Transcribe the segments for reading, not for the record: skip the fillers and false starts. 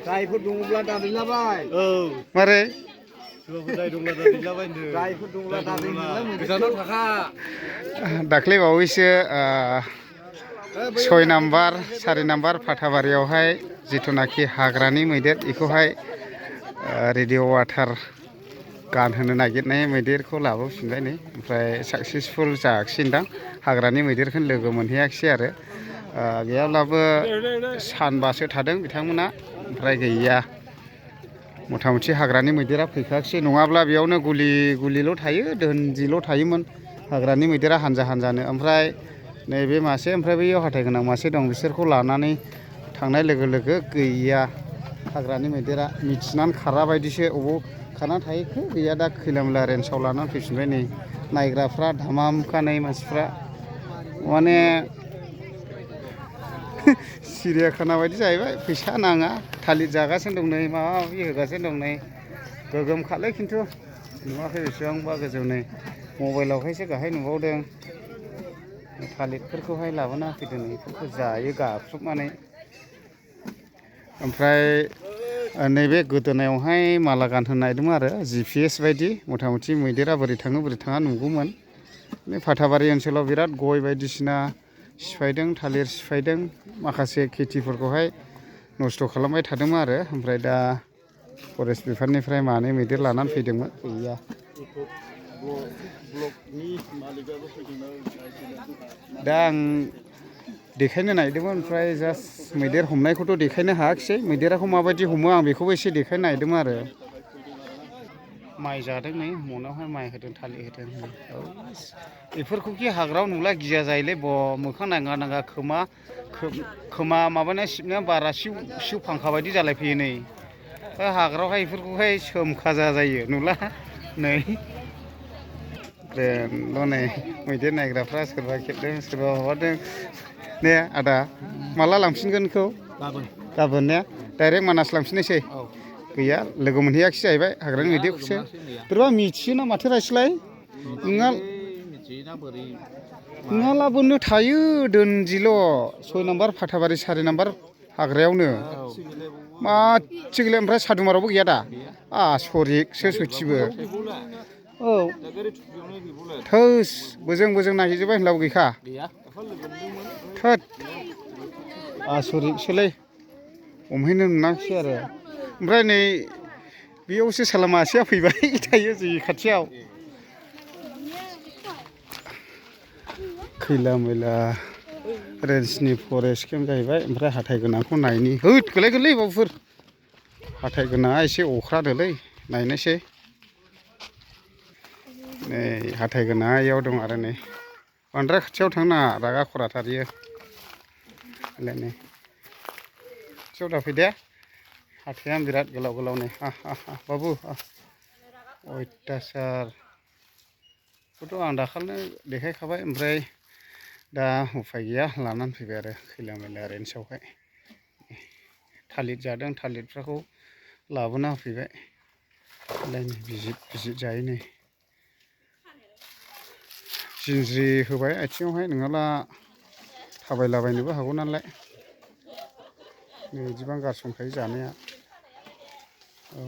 जायफोर दङब्ला दादैलाबाय मारै जायफोर दङब्ला दादैलाबाय गोजानाव थाखा दाख्लै बावैसो 6 नाम्बार 4 नाम्बार फाथाबारियावहाय जिथुनाखि हाग्रानि मैदेर बेखौहाय रेडिअ वाटार गानहोनो नागिरनाय मैदेरखौ लाबोफिनबाय नै ओमफ्राय साक्सेसफुल जायाखिसैदां हाग्रानि मैदेरखौनो लोगो मोनहैयाखिसै आरो गैयाब्लाबो सानबासो थादों बिथांमोना ओमफ्राय गैया मथा मथि हाग्रानि मैदेरा फैखायाखिसै नङाब्ला बेयावनो गुलिल' थायो दोनजिल' थायोमोन हाग्रानि मैदेरा हानजा हानजानो ओमफ्राय नैबे मासे ओमफ्राय बैयाव हाथाय गोनां मासे दं बिसोरखौ लानानै थांनाय लोगो लोगो गैया हाग्रानि मैदेरा मिथिनानै खारा बायदिसो अबाव खाना थाहैखो गैया दा खैला मैला रेन्जआव लानानै फैफिनबाय नै नायग्राफ्रा धामामखानाय मानसिफ्रा माने सिरियाखाना बायदि जाहैबाय फैसा नाङा थालिर जागासिनो दं नै माबा माबि होगासिनो दं नै गोगोमखालै खिन्थु नुवाखै बेसेबांबा गोजौ नै मबाइलावहायसो गाहाय नुबावदों थालिरफोरखौहाय लाबोना होफैदों बेफोरखौ जायो गाख्रुबनानै ओमफ्राय नैबे गोदोनायावहाय माला गानहोनो नागिरदोंमोन आरो GPS बायदि मथा मथि मैदेरा बोरै थाङो बोरै थाङा नुगौमोन बे फाथाबारि ओनसोलाव बिराद गय बायदिसिना सिफायदों थालिर सिफायदों माखासे खेथिफोरखौहाय नस्थ' खालामबाय थादोंमोन आरो ओमफ्राय दा फरेस्ट बिफाननिफ्राय मानै मैदेर लानानै फैदोंमोन गैया दा आं देखायनो नागिरदोंमोन ओमफ्राय जास्ट मैदेर हमनायखौथ' देखायनो हायाखिसै मैदेराखौ माबायदि हमो आं बेखौबो एसे देखायनो नागिरदोंमोन आरो माइ जादों नै मनावहाय माइ होदों थालिर होदों औ बेफोरखौखि हाग्रायाव नुला गिया जायोलै मोखां नाङा नाङा खोमा माबानाया सिबनाया बारा सिउ फांखा बायदि जालायफैयो नै हाग्रायावहाय बेफोरखौहाय सोमखाजा जायो नुला नै बेनोल' नै मैदेर नायग्राफ्रा सोरबा खेबदों सोरबा माबादों ने आदा माला लांफिनगोन बेखौ गाबोन ने डाइरेक्ट मानास लांफिननोसै गैया लोगो मोनहैयाखिसै जाहैबाय हाग्रानि मैदेरखौसो बोरैबा मिथियोना माथो रायस्लाय नङालाबोनो थायो दोनजिल' 6 नाम्बार फाथाबारि 4 नाम्बार हाग्रायावनो माथिगोलाय ओमफ्राय सादुमारावबो गैया दा आसरितसो सयथिबो औ थोस बोजों नायहैजोब्बाय होनब्लाबो गैखा थोद आसरितसोलै हमहैनो मोनाखिसै आरो ओमफ्राय नै बेयावसो साला मासेया फैबाय थायो जि खाथियाव खैला मैला रेन्जनि फरेस्ट केम्प जाहैबाय ओमफ्राय हाथाय गोनांखौ नायनि होद गोलैगोनलै बाबुफोर हाथाय गोनाङा एसे अख्रादोलै नायनोसै नै हाथाय गोनाङा इयाव दं आरो नै बांद्राय खाथियाव थांनो नाङा रागा खराथार इयो नै खाथियाव दाफै दे हाथाया बिराद गोलाव गोलाव नै बाबु अयथासार बेखौथ' आं दाखालिनो देखायखाबाय ओमफ्राय दा उफाय गैया लानानै फैबाय आरो खैला मैला रेन्जआवहाय थालिर जादों थालिरफोरखौ लाबोना होफैबाय बिजित जायो नै जिन्ज्रि होबाय आथिङावहाय नङाब्ला थाबायलाबायनोबो हागौ नालाय नै बिदिबा गारसनखायो जानाया औ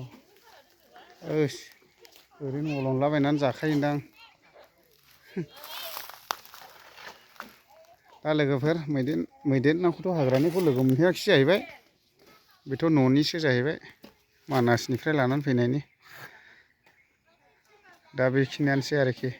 ओरैनो मलमलाबायनानै जाखायोदां दा लोगोफोर मैदेरखौथ' हाग्रानिखौ लोगो मोनहैयाखिसै जाहैबाय बेथ' न'निसो जाहैबाय मानासनिफ्राय लानानै फैनायनि दा बेखिनियानोसै आरोखि